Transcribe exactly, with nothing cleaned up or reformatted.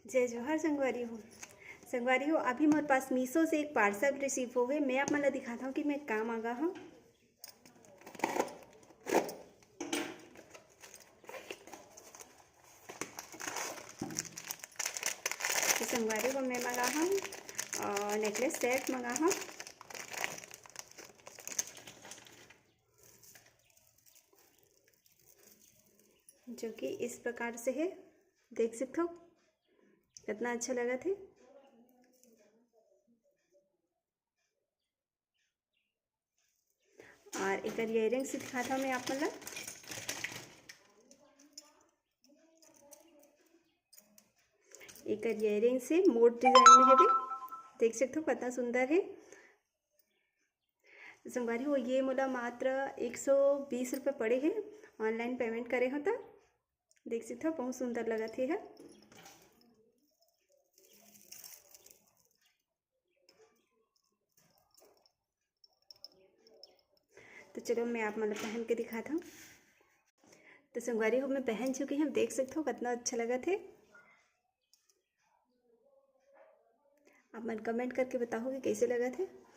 जय जोहार संगवारी हो। संगवारी हो, अभी मोर पास मीशो से एक पार्सल रिसीव होगे। मैं आप मन ला दिखात हव कि मैं का मंगा हव। तो संगवारी हो, मैं मंगा हव, अ, नेकलेस सेट मंगा हव। जो कि इस प्रकार से हे, देख सकथव कितना अच्छा लगत हे। और एकर ईयरिंग्स दिखात हव मैं आप मन ला। एकर ईयरिंग्स हे, मोर डिजाइन में हवे, देख सकथव कितना सुंदर हे। संगवारी हो, ये मोला मात्र एक सौ बीस रुपये पड़े हे, ऑनलाइन पेमेंट करे हव त। देख सकथव, बहुत सुंदर लगत हे एहा। तो चलो, मैं आप मन ला पहन के दिखात हव। तो संगवारी हो, मैं पहन चुकी हव, देख सकथव कितना अच्छा लगत हे। आप मन कमेंट करके बताहू कि कइसे लगत हे।